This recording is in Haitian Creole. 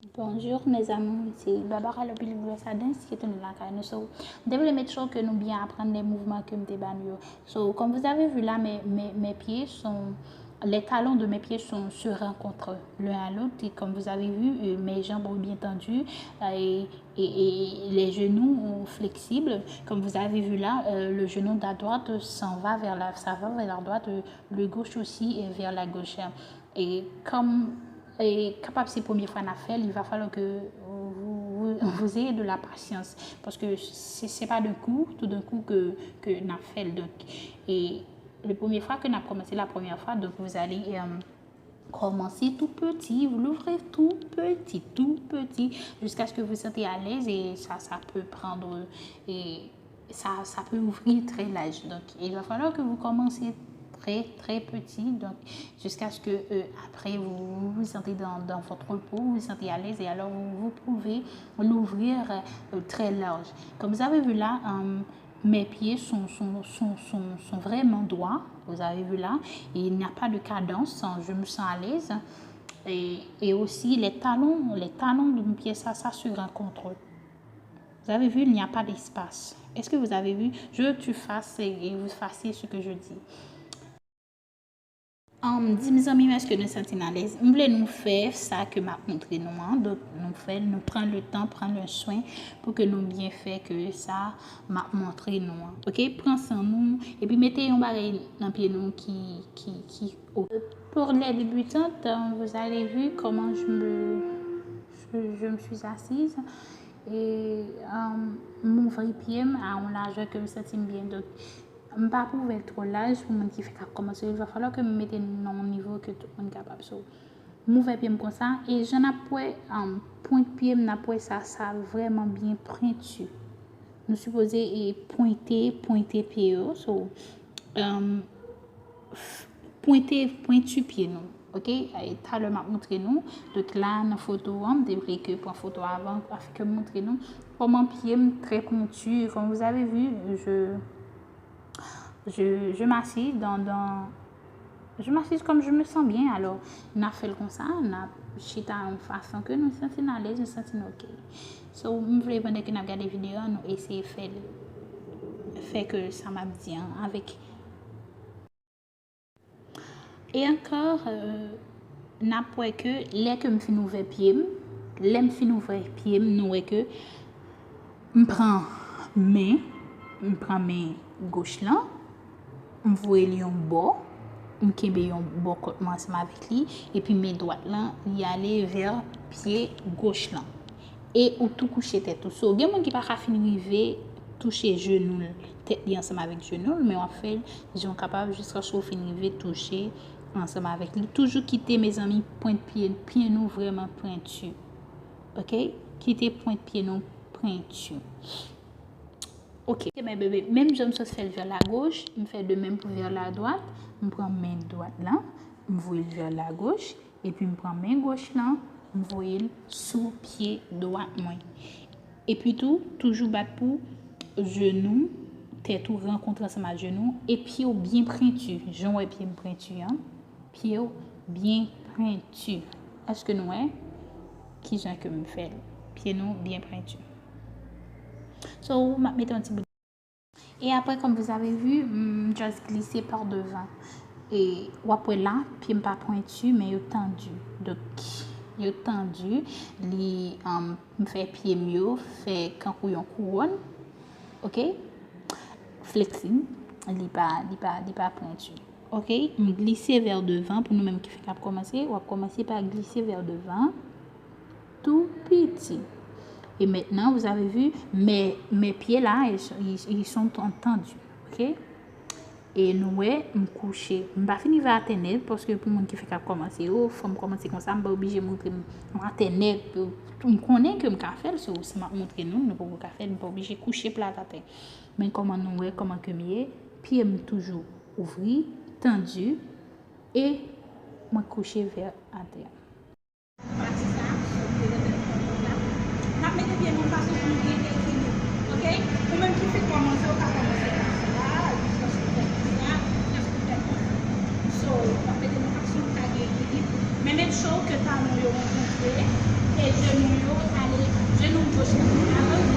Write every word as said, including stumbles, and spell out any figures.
Bonjour mes amours, c'est Barbara Lopil Glosadens qui est dans la caille. So, m te vle make sure ke nou byen aprann de mouvman ke m te ba nou yo. So, comme vous avez vu là, mes, mes, mes pieds sont, les talons de mes pieds sont, se rencontrent l'un à l'autre. Et comme vous avez vu, euh, mes jambes ont bien tendu, euh, et, et, et les genoux ont flexible. Comme vous avez vu là, euh, le genou de la droite s'en va vers la, ça va vers la droite, euh, le gauche aussi est vers la gauche. E kòm e kapab se premye fwa n ap fè l, il va falloir que vous, vous, vous ayez de la patience. Paske se, se pa d'un coup, tout d'un coup ke, ke n ap fè l. Donk, e le premye fwa ke n ap kòmanse, la première fois, donc vous allez euh, commencer tout petit, vous l'ouvrez tout petit, tout petit, jusqu'à ce que vous vous sentez à l'aise et ça, ça peut prendre et ça, ça peut ouvrir très large. Donc, il va falloir que vous commencez très, très petit. Donc, jusqu'à ce que euh, après, vous vous sentez dans, dans votre peau, vous vous sentez à l'aise et alors vous, vous pouvez l'ouvrir euh, très large. Comme vous avez vu là, euh, mes pieds sont, sont, sont, sont, sont vraiment droits. Vous avez vu là, et il n'y a pas de cadence. Je me sens à l'aise. Et, et aussi, les talons, les talons de mes pieds, ça, ça se rencontre. Vous avez vu, il n'y a pas d'espace. Est-ce que vous avez vu? Je, tu fasses et vous fassiez ce que je dis. Um, di m zanmi m, èske nou santi n alèz? M vle nou fè sa ke m ap montre nou an. Donk, nou fè l, nou pran le tan, pran le swen pou ke nou byen fè ke sa m ap montre nou an. Oke? Pran san nou, epi mete yon bagay nan pye nou ki, ki, ki oke. Pour les débutantes, euh, vous avez vu comment je me, je, je me suis assise. Et euh, m ouvri pye m a yon lajè ke m santi m byen. Donk, m pa pou ouvè l twò laj pou moun ki fèk ap kòmanse. Il va falloir ke m mete l nan yon nivo ke tout moun kapab. So, m ouvè pye m konsa. E jan n ap wè, um, pwent pye m, n ap wè sa, sa vrèman byen pwenti. Nou sipoze e pwente, pwente pye yo. So, um, pwente, pwenti pye nou. Oke? E talè m ap montre nou. Donk la, nan foto an, m te vle ke pran foto avan, afin ke m montre nou kòman pye m trè pwenti. Comme vous avez vu, je, je, je m'assieds dans, dans, je m'assieds comme je me sens bien. Alors, n ap fè l konsa, n ap chita yon fason ke nou santi n alèz, nou santi n oke. So, m vle pandan ke n ap gade videyo an, nou eseye fè l, fè ke sa m ap di an avèk E ankò, euh, n ap wè ke lè ke m fin ouvè pye m, lè m fin ouvè pye m, nou wè ke m pran men, m pran men goch lan, m voye l yon bò, m kenbe yon bò kòt mwen ansanm avèk li, epi men dwat lan, li ale vè pye goch lan. E ou tou kouche tèt ou. So, gen moun ki pa ka fin rive touche jenou l, tèt li ansanm avèk jenou l, men w ap fè l jan w kapab jiskaske w fin rive touche ansanm avèk li. Toujou kite, mezanmi, pwent pye, pye nou vrèman pwenti. Oke? Kite pwent pye nou pwenti. Oke, men bebe, menm jan m sot fè l vè lagoch, m fè de menm pou vè ladwat. M pran men dwat lan, m voye l vè lagoch, epi m pran men goch lan, m voye l sou pye dwat mwen. Epi tou, toujou bat pou jenou, tèt ou rankontre ansanm ak jenou, e pye w byen pwenti, jan w wè pye m pwenti an, pye w byen pwenti. Èske nou wè kijan ke m fè l? Pye nou byen pwenti. So, m ap mete yon ti bout. E apre, comme vous avez vu, m just glise par devan. E w ap wè la, pye m pa pwenti, men yo tandi. Donk, yo tandi, li, um, m fè pye m yo fè kankou yon kouwòn. Oke? Fleksib, li pa, li pa, li pa pwenti. Oke? M glise vè devan, pou nou menm ki fèk ap kòmanse, w ap kòmanse pa glise vè devan. Tou piti. E mentnan, vous avez vu, mes, mes pieds là, ils, sont- ils, ils sont tendus. Oke? E nou wè, m kouche. M pa fin rive atè nèg, paske pou moun ki fèk ap kòmanse yo, fò m kòmanse konsa, m pa oblije montre m atè nèg. M konnen ke m ka fè l, so, si m ap montre nou, nou poko ka fè l, m pa oblije kouche plat atè. Men kòman nou wè, kòman ke m ye, pye m toujou ouvri, tandi, e mwen kouche vè atè. Pati sa, sou prezante nou konsa. N ap mete pye nou fason pou nou byen ekilib, oke? Ou menm ki fèk kòmanse, ou ka kòmanse konsa, jiskaske w fè konsa, jiskaske w fè konsa. So, n ap mete nou fason pou ta gen ekilib. Men make sure ke talon yo rankontre, e je nou yo ale jwenn yon gwo chèf. Avan